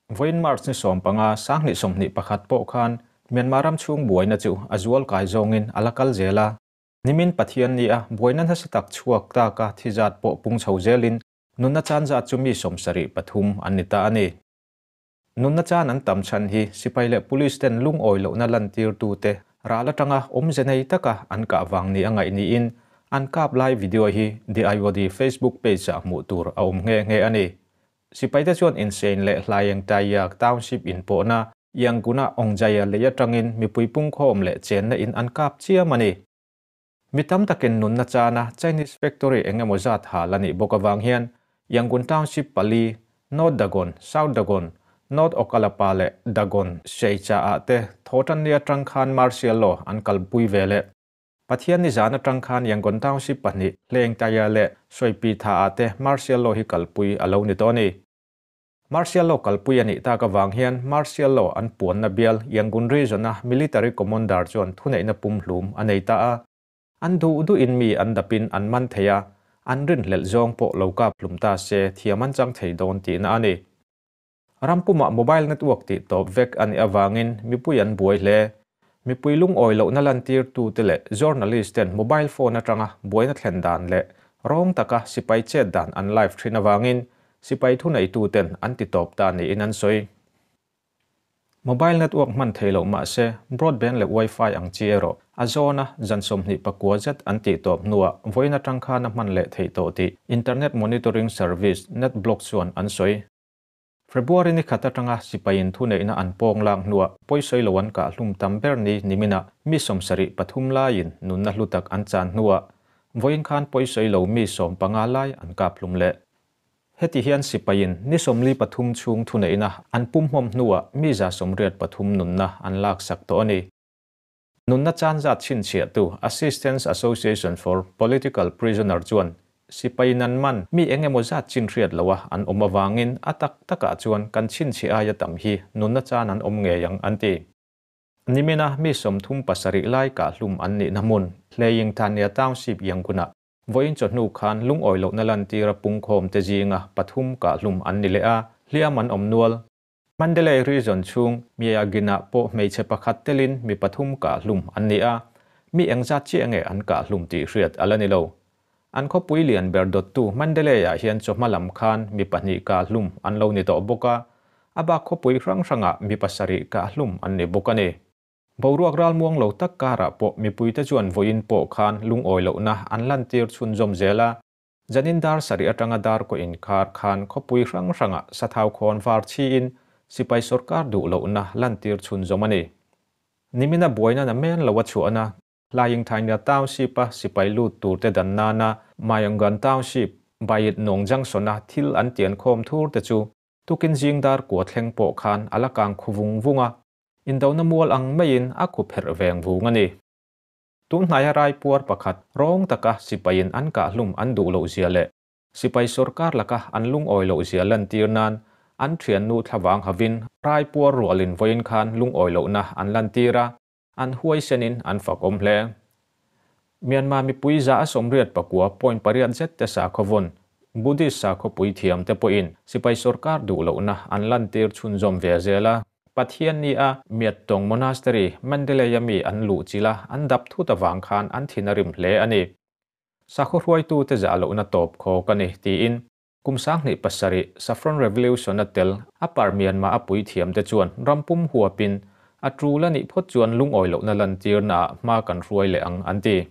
Vawiin March ni 15, 2021 pawh khan Myanmar ram chhung buaina chu a zual kai zawngin a la kal zel a. Nimin Pathian nia buaina nasa tak chhuak taka thi zat pawh pung chho zelin nunna chan zat chu mi 73 an ni ta a ni. Nunna chan an tam chhan hi sipai leh police ten lungawi lohna lantirtute ral atanga awmze nei taka an kah vang ni a ngaih niin an kap lai video hi The IOD Facebook page-ah hmuh tur a awm nghe nghe a ni. Sipaite chuan Insein leh Hlaeng Taiyak Township inpawhna Yangon-a Ongjaya lei atangin mipui pungkhawm leh chenna in an kap chiam a ni. Mi tam takin nunna chana Chinese factory eng emaw zat hal a nih bawk avang hian Yangon Township pali, North Dagon, South Dagon, North Okkalapa leh Dagon Sheicha-ah te thawhtanni atang khan martial law an kalpui ve leh. Pathian ni zan atang khan Yangon Township pahnih, Hlengtaia leh Sawipi Tha-ah te Martial Law hi kalpui a lo ni tawh a ni. Martial Law kalpui a nih tak avang hian Martial Law an puanna bial Yangon Region-a Military Commander chuan thuneihna pumhlum a nei ta a. An duh duhin mi an dapin an man thei a, an rinhlelh zawng pawh lo kap hlum ta se thiam an chang thei dawn tihna a ni. Rampumah mobile network tih tawp vek a nih avangin mipui an buai hle. Mipui lungawi lohna lantirtute leh journalist ten mobile phone atanga buaina thlen dan leh rawng taka sipai chet dan an live thin avangin sipai thuneituten an ti tawp ta niin an sawi. Mobile network hman thei loh mah se broadband leh wifi ang chi erawh a zawna zan 29 zet an tih tawp hnuah vawiin atang khan a hman leh theih tawh tih internet monitoring service NetBlocks chuan an sawi. February ni khat atanga sipaiin thuneihna an pawng lak hnuah pawisawi lo an kah hlum tam ber ni niminah mi 73 laiin nunna hlu tak an chan hnuah vawiin khan pawisawi lo mi 15 lai an kap hlum leh. Heti hian sipaiin ni 43 chhung thuneihna an pumhmawm hnuah mi 183 nunna an lak sak tawh a ni. Nunna chan zat chhinchhiahtu Assistance Association for Political Prisoner chuan sipaiin an man mi eng emaw zat chin hriat loa an awm avangin a tak takah chuan kan chhinchhiah aia tam hi nunna chan an awm ngei ang an ti. Nimina mi 37 lai kah hlum an nihna hmun Hleing Thania Township Yangon-ah vawiin chawhnu khan lungawi lohna lantira pungkhawm te zinga pathum kah hlum an ni leh a, hliam an awm nual. Mandalay Region chhung Myaginah pawh hmeichhe pakhat telin mi pathum kah hlum an ni a, mi engzat chiah nge an kah hlum tih hriat a la ni lo. An khawpui lian ber dawttu Mandalay-ah hian chawhma lam khan mi pahnih kah hlum an lo ni tawh bawk a, a bak khawpui hrang hrangah mi pasarih kah hlum an ni bawk a ni. Boruak ralmuang lo tak karah pawh mipuite chuan vawiin pawh khan lungawi lohna an lantir chhunzawm zel a, Zanin dar sarih atanga dar kaw inkhar khan khawpui hrang hrangah sathau khawn var chhiin sipai sorkar duh lohna lantir chhunzawm a ni. Nimina buaina na men lo a chhuahna Hlaying Thainga Township-a sipai lut turte dan nana Mayongan Township, Bayit Nawng Junction-a thil an tian khawm thur te chu tukin zing dar kua thleng pawh khan a la kang khu vung vung a, indona mual ang maiin a khu pherh veng vung a ni. Tunhnaia raipuar pakhat rawng taka sipaiin an kah hlum an duh loh zia leh sipai sorkar laka an lungawi loh zia lantir nan an thiannu thlavang havin raipuar rualin vawiin khan lungawi lohna an lantir a, an huaisenin an fak awm hle. Myanmar mipui za a 89.8 zet te sakhaw Buddhist sakhaw thiam te pawhin sipai sorkar duh lohna an lantir chhunzawm ve zel a. Pathian ni a Miattong Monastery Mandalay-a mi an luh chila an dap thut awang khan an thin a rim hle a ni. Sakhaw hruaitu te za lohna tawp khaw ka ni tiin kum 2007 Saffron Revolution a tel a par Myanmar a pui thiam te chuan rampum huapin a tul ani phawt chuan lungawi lohna lantir na hma kan hruai leh ang an ti.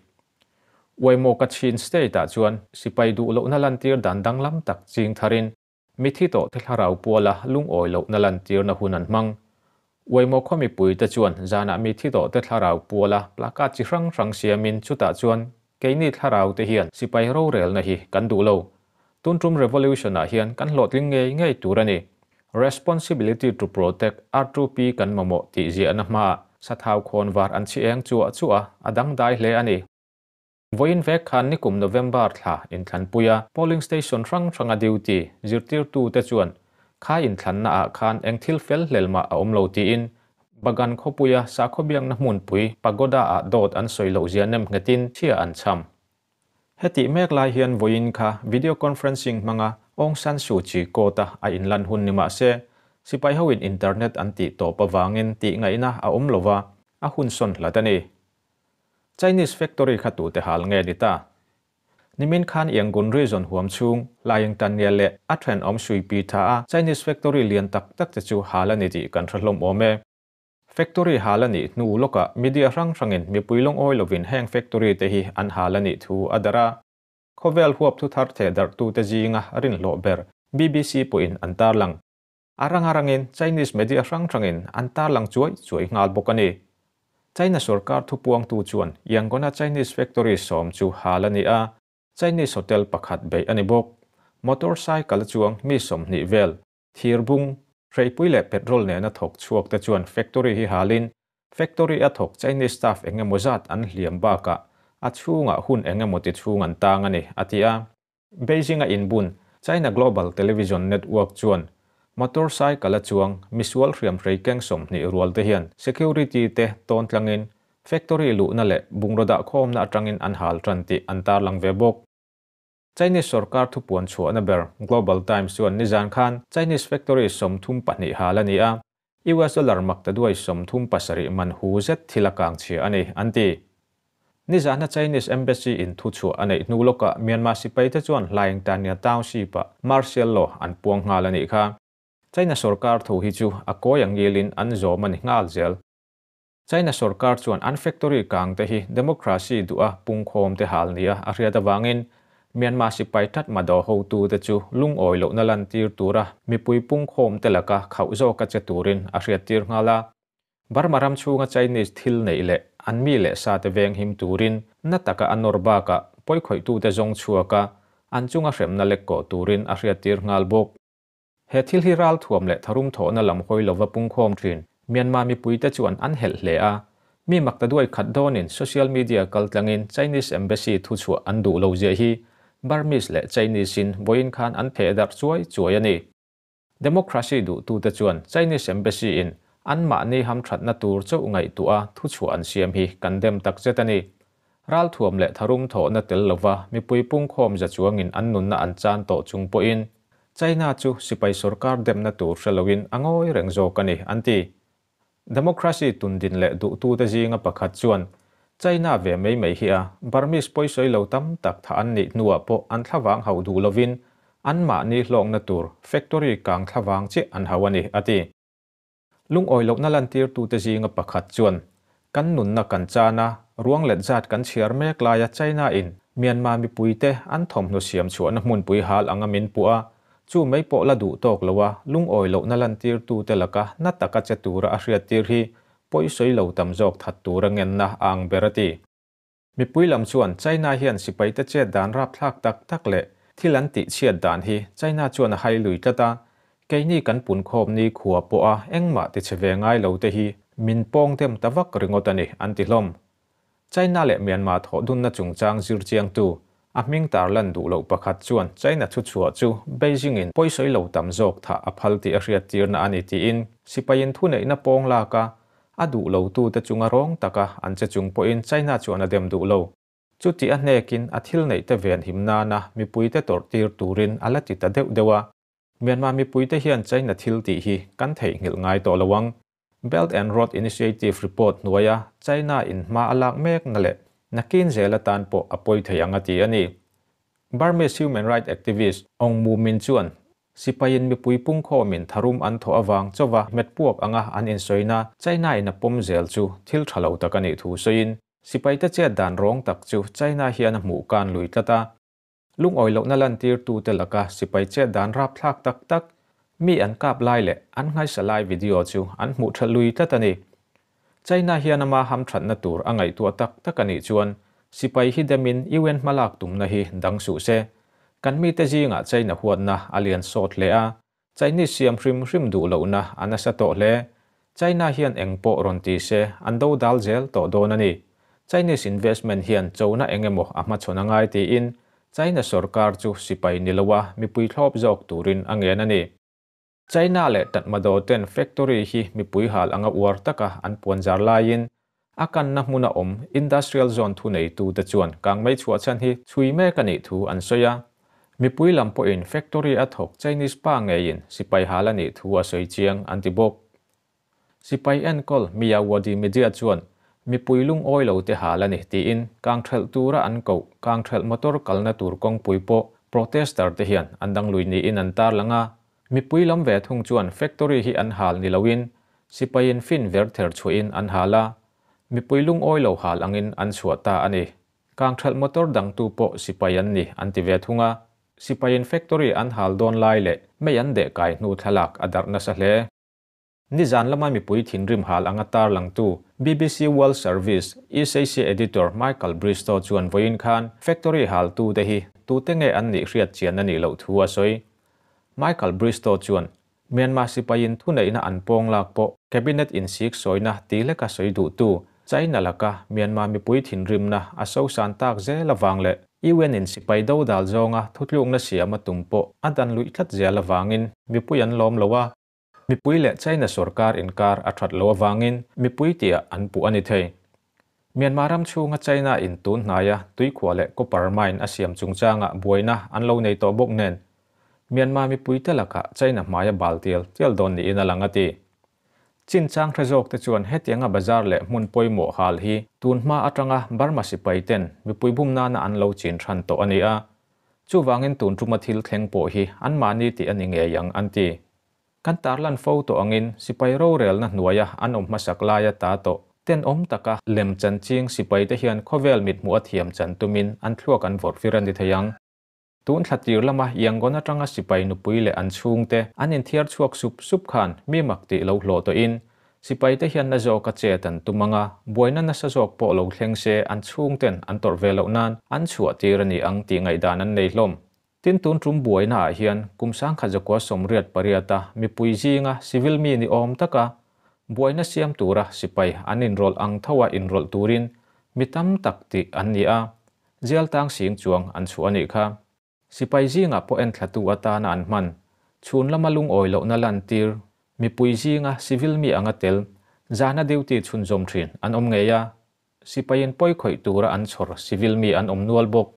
Waimo Kachin State ah chuan sipai duh lohna lantir dan danglam tak ching tharin mi thi tawh te thlarau puala lungawi lohna lantir na hun an hmang. Waimo khaw mipui te chuan zana mi thi tawh te thlarau puala plakat chi hrang hrang siamin chutah chuan keini thlarau te hian sipai rorel na hi kan duh lo. Tuntum revolution ah hian kan hlawhtling ngei ngei tur a ni. Responsibility to protect R2P kan mamawh tih ziah na hma sathau khawn var an chi eng chu a chu a adang dai hle a ni. Vawiin vek khan nikum November thla inthlanpuia polling station hrang hranga duty zirtirtu te chuan kha inthlanna ah khan eng thil fel hlelma a awm lo tiin bagan khawpuia sakhaw biakna hmunpui pagoda ah dawt an sawi loh zia nem nghetin chhia an cham. Heti mek lai hian vawiin kha video conferencing hmanga Aung San Suu Kyi kawta a inlan hun ni mah se Sipai hoin internet an tih tawp avangin tih ngaihna a awm lova, a hun sawn hlat a ni. Chinese factory kha tute hal nge ni ta? Nimin khan Yangon region huam chhung Layingtanya leh a thenawm Suipi tha a Chinese factory lian tak tak te chu hal a ni tih kan hre hlawm awm e. Factory hal a nih hnu lawkah media hrang hrangin mipui lungawi lovin heng factory te hi an hal a nih thu a darh a. Khawvel huap thu thar theh darhtute zinga rinhlawh ber BBC pawhin an tarlang. A rang a rangin Chinese media hrang hrangin an tarlang chuai chuai nghal bawk a ni. China sorkar thupuangtu chuan Yangon-a Chinese factory sawm chu hal a ni a, Chinese hotel pakhat beih a ni bawk. Motorcycle chuang mi 20 vel, thirbung, hreipui leh petrol nena thawk chhuak te chuan factory hi halin factory a thawk Chinese staff eng emaw zat an hliam bakah a chhungah hun eng emaw ti chhung an tang a ni, a ti a. Beijing-a inbun China Global Television Network chuan motorcycle a chuang misual hriamhrei keng 20 rual te hian security te tawn tlangin factory luhna leh bungraw dahkhawmna atangin an hal tan tih an tarlang ve bawk. Chinese sorkar thupuan chhuahna ber Global Times chuan nizan khan Chinese factory 32 hal a ni a, US dollar maktaduai 37 man hu zet thil a kang chhia a ni, an ti. Nizana Chinese embassy in thu chhuah a neih hnu lawkah Myanmar sipai te chuan Hlaingtanya township-ah martial law an puang nghal a nih kha. China sorkar thu hi chu a kawi angilin an zawm a ni nghal zel. China sorkar chuan an factory kang te hi democracy duh a pungkhawm te hal nia a hriat awangin Myanmar sipai that madaw hotu te chu lungawi lohna lan tir tura mipui pungkhawm te laka khauh zawk a che turin a hriat tir nghal a. Burma ram chhunga Chinese thil nei leh an mi leh sa te veng him turin na taka a nawr bakah pawikhawihtu te zawng chhuaka an chunga hremna lek kawh turin a hriat tir nghal bawk. He thil hi ral thuam leh tharum thawhna lam hawi lova pungkhawm thin Myanmar mipuite chuan an helh hle a. Mi maktaduai khat dawnin social media kaltlangin Chinese embassy thu chhuah an duh lo zia hi Burmese leh Chinese in vawiin khan an theh darh chuai chuai a ni. Democracy duhtute chuan Chinese embassy in anmahni hamthatna tur chauh ngaihtuah a thu chhuah an siam hi kan dem takzet a ni. Ral thuam leh tharum thawhna tel lova mipui pungkhawm za chuangin an nunna an chan tawh chung pawhin China chu sipai sorkar demna tur hre loin a ngawi reng zawk a ni, an ti. Democracy tundin leh duhtute zinga pakhat chuan China ve mai mai hi a Burmese pawisawi lo tam tak tha an nih hnuah pawh an thlavang hauh duh lovin anmahni hlawkna tur factory kang thlavang chiah an hauh a ni, a ti. Lungawi lohna lantirtute zinga pakhat chuan kan nunna kan chan a, ruang let zat kan chhiar mek laia China in Myanmar mipuite an thawmhnaw siam chhuahna hmunpui hal anga min puh a, chu mai pawh la duh tawk lo a, lungawi lohna lantirtute laka na taka che tura a hriattir hi pawisawi lo tam zawk that tura ngenna a ang ber a ti. Mipui lam chuan China hian sipaite chet dan rapthlak tak tak leh thil an tih chhiat dan hi China chuan a hai lui tlat a, keini kan punkhawm ni khua pawh a engmah ti che ve ngai lo te hi min pawng dem ta vak ringawt a ni, an ti hlawm. China leh Myanmar thawh dunna chungchang zir chiangtu a hming tarlan duh loh pakhat chuan China thu chhuah chu Beijing in pawisawi lo tam zawk thah a phal tih a hriat tirna a ni tiin sipaiin thuneihna pawng lak a, a duh lo tute chunga rawng taka an che chung pawhin China chuan a dem duh lo. Chuti a hnekin a thil neih te ven him nana mipuite tawrh tir turin a la ti ta deuh deuh a. Myanmar mipuite hian China thil tih hi kan theihnghilh ngai tawh lo ang. Belt and Road Initiative report hnuaia China in hma a lak mek na leh nakin zel atan pawh a pawi thei ang a ti a ni. Burmese human rights activist Aung Mu Min chuan sipaiin mipui pungkhawmin tharum an thawh awang chawa hmet puak anga an insawiina China in a pawm zel chu thil tha lo tak a nih thu sawiin sipaite chet dan rawng tak chu China hian a hmuh kan lui tlat a. Lungawi lohna lantir tute laka sipai chet dan rapthlak tak tak mi an kap lai leh an ngaisa lai video chu an hmuh tha lui tlat a ni. China hian ama hamthatna tur a ngaihtuah tak tak a nih chuan sipai hi demin UN hmalak tumna hi dang suh se. Kan mite zingah China huatna a lian sawt hle a, Chinese siam hrim hrim duh lohna a nasa tawh hle. China hian eng pawh rawn ti se an do dal zel tawh dawn a ni. Chinese investment hian chona eng emaw a hmachhawn a ngai tiin China sorkar chu sipai ni loa mipui thlawp zawk turin a ngen a ni. China leh Tatmadaw ten factory hi mipui hal anga uar taka an puan zar laiin a kanna hmuna awm industrial zone thu neitu te chuan kang mei chhuah chan hi chhui mek a nih thu an sawi a. Mipui lam pawhin factory a thawk Chinese pa ngeiin sipai hal a nih thu a sawi chiang an ti bawk. Sipai enkawl Myawaddy Media chuan mipui lungawi lo te hal a ni tiin kangthelh tura an koh kangthelh motor kalna tur kawngpui pawh protester te hian an dang lui niin an tarlang a. Mipui lam ve thung chuan factory hi an hal ni loin sipaiin fin ver ther chhuahin an hal a, mipui lungawi lo hal angin an chhuah ta a ni. Kangthelh motor dangtu pawh sipai an ni an ti ve thung a. Sipaiin factory an hal dawn lai leh mei an deh kai hnu thlalak a darh nasa hle. Nizan lama mipui thinrim hal anga tarlangtu BBC World Service East Asia editor Michael Bristow chuan vawiin khan factory haltu te hi tute nge an nih hriat chian a nih loh thu a sawi. Michael Bristow chuan Myanmar sipaiin thuneihna an pawng lak pawh cabinet insik sawina ti leka sawi duhtu China laka Myanmar mipui thinrimna a sosan tak zel avang leh UN in sipai do dal zawnga thutlukna siam a tum pawh a dan luih tlat zel avangin mipui an lawm lo a. Mipui leh China sorkar inkar a that lo avangin mipui tia an puh a ni thei. Myanmar ram chhunga China in tun hnaia tuikhuah leh copper mine a siam chungchanga buaina an lo nei tawh bawk nen Myanmar mipui te lakah China hmaia bal tial tial dawn niin a lang a ti. Chinchang hre zawk te chuan hetianga bazar leh hmun pawimawh hal hi tun hma atanga Burma sipai ten mipui bum nana an lo chin than tawh a ni a. Chuvangin tun tuma thil thleng pawh hi anmahni tih a ni ngei ang an ti. Kan tarlan fo tawh angin sipai rorelna hnuaia an awm hmasak laia ta tawh ten awm taka lem chan ching sipai te hian khawvel mit hmuh a thiam chan tumin an thluak an vawrh vir a ni thei ang. Tun thla tir lama Yangon atanga sipai nupui leh an chhungte an inthiar chhuak sup sup khan mi mak tih lo hlawh tawhin sipai te hian na zawk a chet an tum anga buaina nasa zawk pawh lo thleng se an chhungten an tawrh ve loh nan an chhuah tir a ni ang tih ngaihdan an nei hlawm. Tin tun tum buaina ah hian kum 1988 a mipui zinga civil mi ni awm taka buaina siam tura sipai an inrawlh ang tho a inrawlh turin mi tam tak tih an ni a, jail tang sing chuang an chhuah a nih kha. Sipai zinga pawh en thlatu atana an hman chhun lama lungawi lohna lan tir mipui zinga civil mi anga tel zana duty chhunzawm thin an awm ngei a, sipaiin pawi khawih tura an chhawr civil mi an awm nual bawk.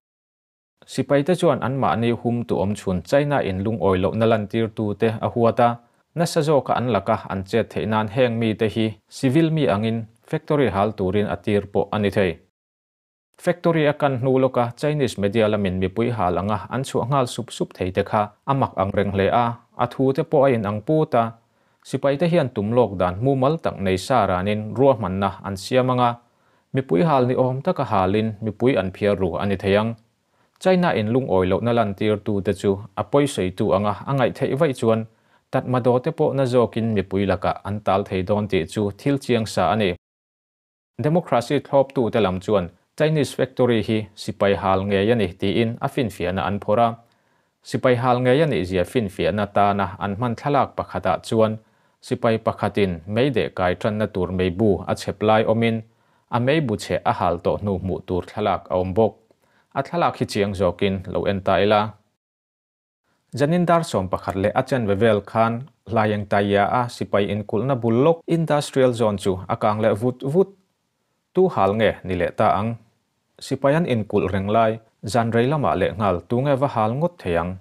Sipai te chuan anmahni hum tu awm chhun China in lungawi lohna lan tir tu te a huat a, nasa zawka an laka an chet theih nan heng mi te hi civil mi angin factory hal turin a tir pawh a ni thei. Factory a kan hnu lawka Chinese media lamin mipui hal anga an chhuah nghal sup sup thei te kha a mak ang reng hle a, a thu te pawh a in ang put a. Sipai te hian tum lawk dan mumal tak nei sa ranin ruahmanna an siam anga, mipui hal ni awm taka halin mipui an phiar ru a ni thei ang. China in lungawi lohna lan tir tu te chu a pawi sawi tu anga a ngaih theih vaih chuan Tatmadaw te pawh na zawkin mipui lakah an tal thei dawn tih chu thil chiang sa a ni. Democracy thlawp tu te lam chuan Chinese factory hi sipai hal ngei a ni tiin a finfiahna an phawrh a. Sipai hal ngei a nih zia finfiahna tana an hman thlalak pakhatah chuan sipai pakhatin mei deh kai tanna tur meibu a chhep lai awmin a meibu chhe a hal tawh hnu hmuh tur thlalak a awm bawk. A thlalak hi chiang zawkin lo en ta ila. Zanin dar 11 leh a chanve vel khan Hlaing Taiya a sipai inkulhna bul lawk industrial zone chu a kang leh vut vut. Tu hal nge ni leh ta ang. Sipai an inkulh reng lai zan rei lamah leh nghal tu nge va hal ngawt thei ang.